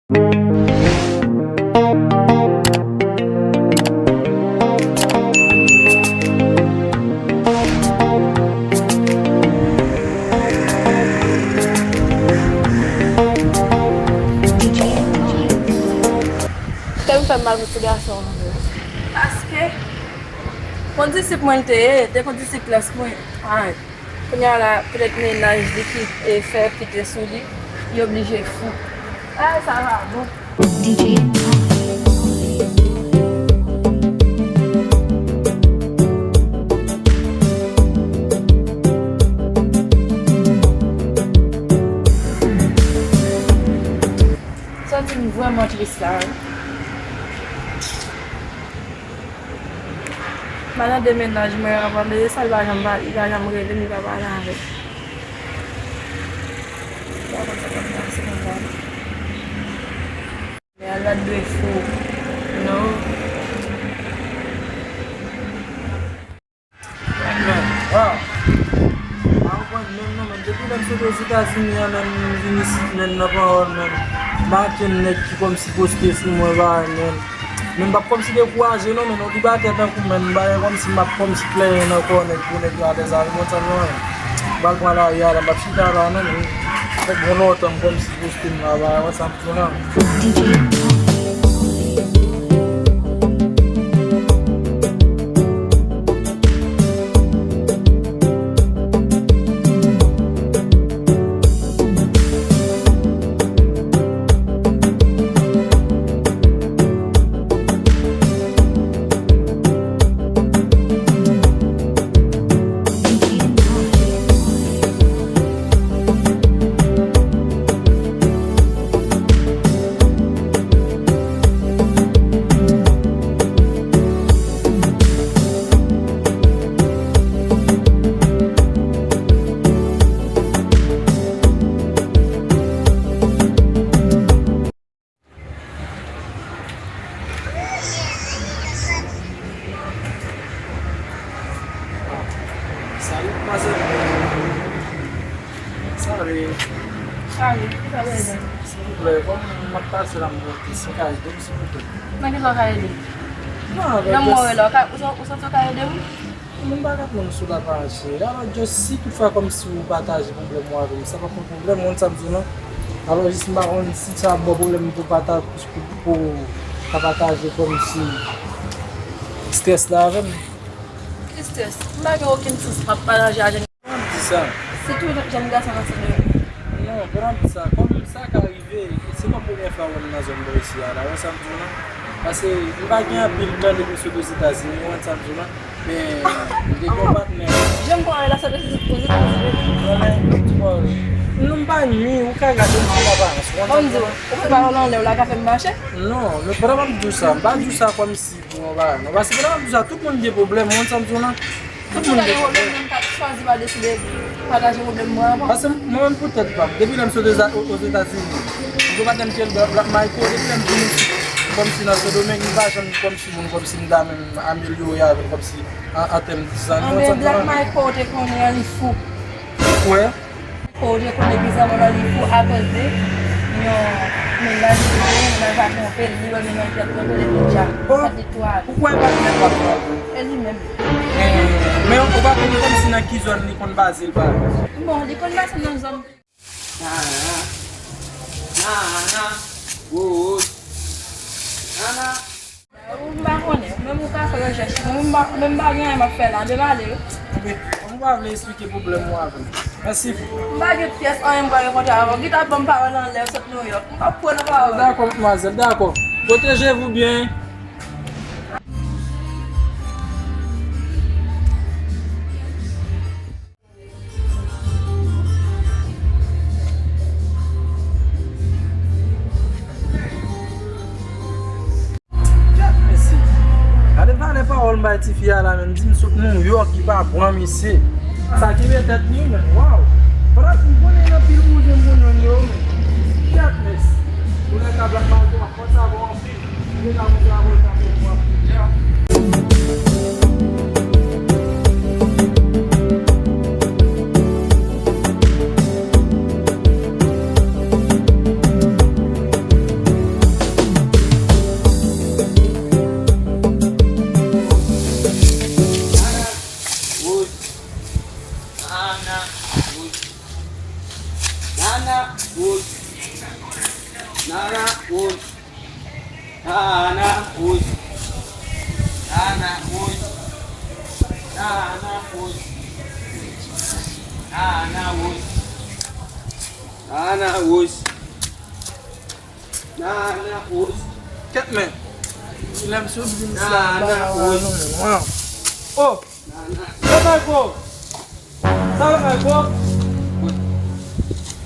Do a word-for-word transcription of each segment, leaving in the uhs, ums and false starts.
Tèm fè m mal pou ti gason an vre. Paske, kondisip mwen l te ye, te kondisip klas mwen. Ay. Kounye a la, petèt mennaj li ki, e, fè pite sou li, li oblije fou. Ah, sa va bon. D J. Santi m vrèman tris la, wi. M al nan de mennaj mwen avan, men sa, li pa janm pa, li pa janm rele m, li pa pale avè m. Li pa konn sa k ap pase konsa. Men al la dwe fou. Non. Men, ah, m pa konprann menm non, men depi lè m sot Ozetazini an, men m vin isit, men nan pawòl, men m pa ankenn nèg ki kòmsi poste sou mwen, bagay, men. Men m p ap kòmsi dekouraje non, men yon selibatè tankou mwen, m pa gen kòmsi m ap kòmsi plenyen nan kò nèg pou nèg yo alèz avè m, konn sa m di w. M pral pran lari a la, m p ap chita la non, men fèk bon lontan m kòmsi poste m la, bagay, konn sa m di w la. D J. Salut, mazel. Salut. Salut, ki sa w bezwen? Silvouplè, kòm m ap pase la, m bezwen ti ka ede m, silvouplè. Nan ki sa w ka ede m? Non, avèk... Nan mwen la, ou ka, ou sa-, ou santi w ka ede m? Moun pa ka pran sou la pa achte. Alò, just si toutfwa kòmsi ou pataje pwoblèm ou avè m, sa p ap yon pwoblèm, ou konn sa m di w lan. Alò, jis m pa konn si sa ap ba w pwoblèm pou pata-, pou, pou ka pataje kòmsi strès la avè m. Ki strès? M pa gen okenn strès m ap pataje a jèn. Pandan m di sa. Sitou jèn gason nan sèl yo. Non, pandan m di sa, kòm sa ka rive, se pa premye fwa w wè m nan zòn bò isi a la, ou konn sa m di w lan. Paske m pa gen anpil tan depi m sot Ozetazini, ou konn sa m di w lan. Men, m te gen yon patnè. Jan m pran relasyon de Ozetazini. Non, men, m ap di w, non, m pa nwi, ou ka gade m sou aparans, ou konn sa m di w lan. Ou fè pawòl anlè w la ka fè m mache? Non, men pandan m ap di w sa, m pa di w sa kòmsi pou yon bagay. Non, paske pandan m ap di w sa, tout moun gen pwoblèm, ou konn sa m di w lan. Tout moun gen pwoblèm. Mwen pa chwazi pa deside pataje pwoblèm mwen avan. Paske mwen menm pou tèt pa m, depi lè m sot Oza-, o-, Ozetazini, m gen yon patnè m te rele Bla-, Black Michael, depi lè m vin isit, kòmsi nan Sendomeng, m pa janm kòmsi moun, kòmsi m ta menm amelyore avè l, kòmsi an, an tèm di zanmi, ou konn sa m di w lan. Black Michael ou te konnen an, li fou. Ou kwè? Ou te konnen bizanman nan li fou akoz de yon mennaj li te genyen, mennaj la twonpe l, li wè mennaj li ap twonpe l, epi dja, sa te twa. Ou kwè pa gen nèg k ap twonpe l? E li menm. Men, men ou pa konn kòmsi nan ki zòn li konn baze l, pa egzanp? Bon, li konn baze l nan zòn. Nana, nana, woy, nana. Ou m pa konnen, ou menm ou ka fè rechèch, mwen m pa, mwen m pa gen anyen m ap fè la, demen ale wi. Oke, ou pa vle eksplike pwoblèm ou avè m. Mèsi. M pa gen pyès anyen m pral rekontre avè w. Gita ban m pawòl anlè, w sot Nouyòk. M p ap kwè nan pawòl. Dakò, madmwazèl, dakò. Protégez-vous bien. Gad mesye. Gade valè pawòl m bay tifi a la, menm di m sot Nouyòk, li pa pran misye. Sa kenbe tèt li, menm, waw. Pandan m konnen gen anpil bouzen m konn jwenn yo, menm. Gad mesye. Ou nèg la Black Marco, m ap panse avè w anpil. Nana wouj. Nana wouj. Nana wouj. Nana wouj. Nana wouj. Nana wouj. Nana wouj. Kèt men. Lè m sou blim sa. Nana wouj. Oh. Nana. Sa pa gwo. Sa pa gwo.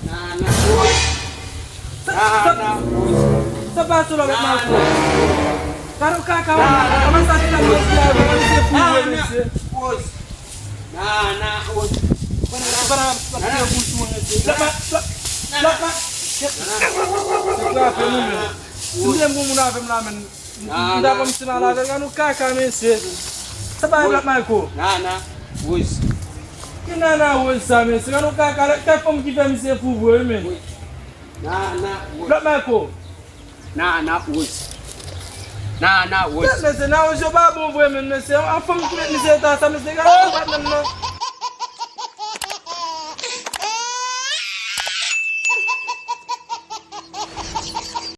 Nana wouj. Nana wouj. Sa pa sou lòt mal fè. Gade w kaka w. Kòman sa ti la mwen di a, mwen se fou vre mesye. Nana wouj. Pandan pandan ap tire bouch mwen mesye. Lòt mal. Lòt mal. Se frape nou men. Si m te m gon moun avè m la men. M ta konn si mal avè l, gade w kaka mesye. Sa pa lòt mal ko. Nana wouj. Ki nana wouj sa mesye? Gade w kaka, lòt kèk fanm ki fè misye fou vre wi men. Nana wouj. Lòt mal ko. Nana wouj. Nana wouj. Gad mesye, nana wouj yo pa bon vre men mesye. An fanm ki met misye eta sa mesye, gade w pa menm non.